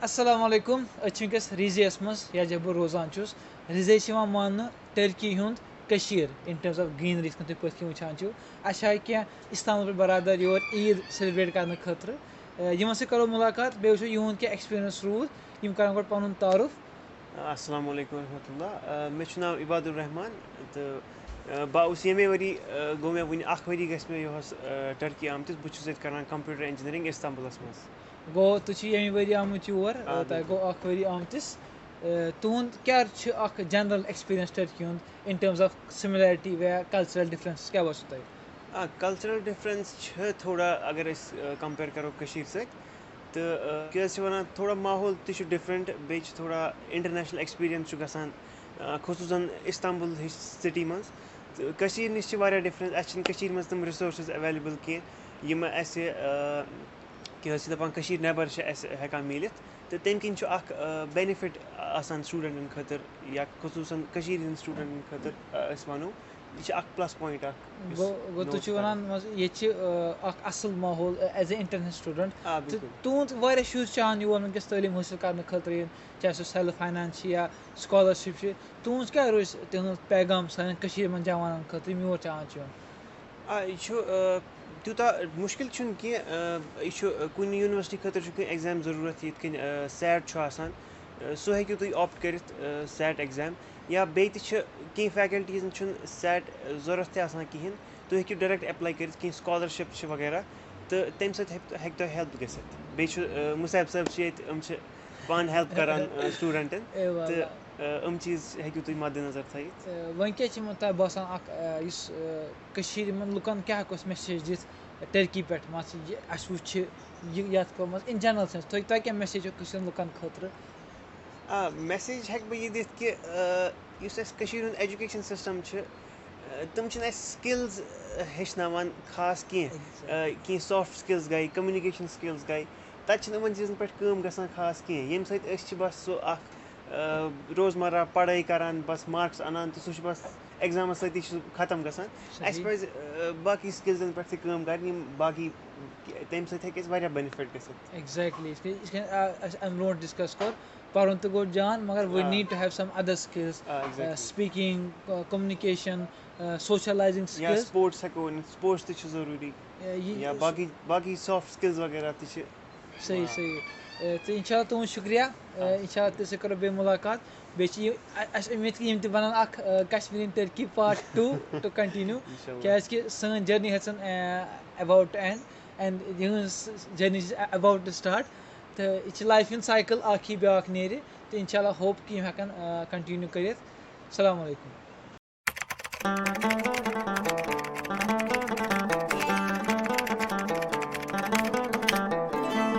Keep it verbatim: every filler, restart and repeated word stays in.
السلام علیکم۔ أسۍ چھِ وٕنکیٚس ریٖزیَس منٛز، یَتھ جایہِ بہٕ روزان چھُس۔ ریٖزے چھِ یِوان ماننہٕ ٹٔرکی ہُنٛد کٔشیٖر، in terms of greenery، یِتھ کٔنۍ تُہۍ پٔتھۍ کِنۍ وٕچھان چھِو۔ اَسہِ چھِ آیہِ کینٛہہ اِستانبُل پٮ۪ٹھ برادر یور عیٖد celebrate کرنہٕ خٲطرٕ۔ اَ، یِمن سۭتۍ کرو مُلاقات، بیٚیہِ وٕچھو یِہُنٛد کیٛاہ experience روٗد۔ یِم کرن گۄڈٕ پَنُن تعارُف۔ السلام علیکم ورحمۃ اللہ۔ اَ، مےٚ چھُ ناو عباد الرحمان تہٕ، اَ، بہٕ اوسُس ییٚمے ؤری، اَ، گوٚو مےٚ وٕنہِ اَکھ ؤری گژھِ مےٚ یُہُس، اَ، ٹٔرکی آمتِس۔ بہٕ چھُس ییٚتہِ کران computer engineering اِستانبُلَس منٛز۔ گوٚو، تُہۍ چھِو ییٚمہِ ؤری آمٕتۍ یور، آ، تۄہہِ بِلکُل۔ گوٚو اَکھ ؤری آمتِس۔ اَ، تُہُنٛد کیٛاہ چھُ اَکھ general experience ٹٔرکی ہُنٛد in terms of similarity یا cultural differences کیٛاہ باسیٚو تۄہہِ؟ آ، cultural difference چھِ تھوڑا، اگر أسۍ، اَ، compare کرو کٔشیٖرِ سۭتۍ، تہٕ، اَ، کیٛاہ حظ چھِ وَنان، تھوڑا ماحول تہِ چھُ different، بیٚیہِ چھِ تھوڑا international experience چھُ گژھان، اَ، خصوٗصاً اِستانبُل ہِش city منٛز۔ تہٕ کٔشیٖرِ نِش چھِ واریاہ difference، اَسہِ چھِنہٕ کٔشیٖرِ منٛز تِم resources available کینٛہہ، یِم اَسہِ، اَ، کیٛاہ حظ چھِ دَپان، کٔشیٖرِ نٮ۪بَر چھِ اَسہِ ہٮ۪کان میٖلِتھ۔ تہٕ تَمہِ کِنۍ چھُ اَکھ، اَ، benefit آسان studentن خٲطرٕ، یا خصوٗصاً کٔشیٖرِ ہِنٛدۍ studentن خٲطرٕ، اَ، أسۍ وَنو، یہِ چھِ اَکھ plus point اَکھ، یُس گوٚو، گوٚو، نوٹ تُہۍ چھِو کران۔ وَنان، مان ژٕ، ییٚتہِ چھِ، آ، اَکھ اَصٕل ماحول، آ، as a international student۔ آ، تہٕ بِلکُل۔ تُہُنٛد واریاہ شُرۍ چھِ چاہان یور وٕنکیٚس تعلیٖم حٲصِل کرنہٕ خٲطرٕ یُن، چاہے سُہ self finance چھِ یا scholarship چھِ۔ تُہُنٛز کیٛاہ روزِ تِہُنٛد پیغام سانٮ۪ن کٔشیٖرِ منٛز جوانَن خٲطرٕ، یِم یور چاہان چھِ یُن؟ آ، یہِ چھُ، آ، تیوٗتاہ مُشکِل چھُنہٕ کینٛہہ۔ آ، یہِ چھُ، آ، کُنہِ university خٲطرٕ چھُ کینٛہہ exam ضروٗرت، یِتھ کٔنۍ، آ، SAT چھُ آسان۔ آ، سُہ ہیٚکِو تُہۍ opt کٔرِتھ، آ، SAT exam۔ یا بیٚیہِ تہِ چھِ کینٛہہ facultiesن چھُنہٕ SAT ضروٗرت تہِ آسان کِہیٖنۍ، تُہۍ ہیٚکِو direct apply کٔرِتھ، کینٛہہ scholarship چھِ وغیرہ، تہٕ تَمہِ سۭتۍ ہیٚکہِ ہیٚکہِ تۄہہِ help گٔژھِتھ۔ بیٚیہِ چھُ، آ، مُصعب صٲب چھِ ییٚتہِ، یِم چھِ پانہٕ help کران، آ، studentن، اے واللہ۔ تہٕ، آ، یِم چیٖز ہیٚکِو تُہۍ مدِ نظر تھٲیِتھ۔ آ، وۄنۍ کیٛاہ چھِ یِمن تۄہہِ باسان اَکھ، آ، یُس، آ، کٔشیٖرِ منٛز لُکن کیٛاہ ہیٚکو أسۍ message دِتھ ٹٔرکی پٮ۪ٹھ، مان ژٕ، یہِ اَسہِ وٕچھ یہِ یَتھ قومَس in general sense، تۄہہِ، تۄہہِ کیٛاہ message چھو کٔشیٖرِ ہِنٛدٮ۪ن لُکَن خٲطرٕ؟ آ، message ہٮ۪کہٕ بہٕ یہِ دِتھ کہِ، آ، یُس اَسہِ کٔشیٖرِ ہُنٛد education system چھُ، آ، تِم چھِنہٕ اَسہِ skills، آ، ہیٚچھناوان خاص کینٛہہ۔ آ، کینٛہہ soft skills گٔے، communication skills گٔے، تَتہِ چھِنہٕ یِمَن چیٖزَن پٮ۪ٹھ کٲم گژھان خاص کینٛہہ، ییٚمہِ سۭتۍ أسۍ چھِ بَس سُہ اَکھ، آ، روزمرہ پَڑٲے کَران، بَس marks اَنان تہٕ سُہ چھُ بَس examس سۭتی چھُ ختم گژھان۔ صحیح۔ اَسہِ پَزِ، آ، باقٕے skillsن پٮ۪ٹھ تہِ کٲم کَرٕنۍ، یِم باقٕے، تَمہِ سۭتۍ ہیٚکہِ اَسہِ واریاہ benefit گٔژھِتھ۔ Exactly، یِتھ کٔنۍ، یِتھ کٔنۍ، آ، اَسہِ اَمہِ برونٛٹھ discuss کوٚر، پَرُن تہِ گوٚو جان، مگر we آ۔ need to have some other skills، آ، exactly۔ آ، speaking، آ، communication، آ، socializing یا skills۔ Sports ہٮ۪کو ؤنِتھ، sports تہِ چھُ ضروٗری۔ آ، یہِ یا باقٕے، باقٕے soft skills وغیرہ تہِ چھِ۔ صحیح، آ۔ صحیح۔ آ، تہٕ اِنشاء اللہ تُہُنٛد شُکریہ۔ آ، آ۔ اِنشاء اللہ تُہۍ سۭتۍ کَرو بیٚیہِ مُلاقات۔ بیٚیہِ چھِ یہِ، اَ-، اَسہِ اُمید کہِ یِم تہِ بَنَن اَکھ، آ، Kashmiri in Turkey part two to continue۔ اِنشاء اللہ۔ کیٛازِکہِ سٲنۍ journey ہٮ۪ژٕن، آ، about to end and یِہٕنٛز journey چھِ about to start۔ تہٕ یہِ چھِ life ہُنٛد cycle، اَکھ یی بیٛاکھ نیرِ۔ تہٕ اِنشاء اللہ hope کہِ یِم ہٮ۪کَن، آ، continue کٔرِتھ۔ السلام علیکم۔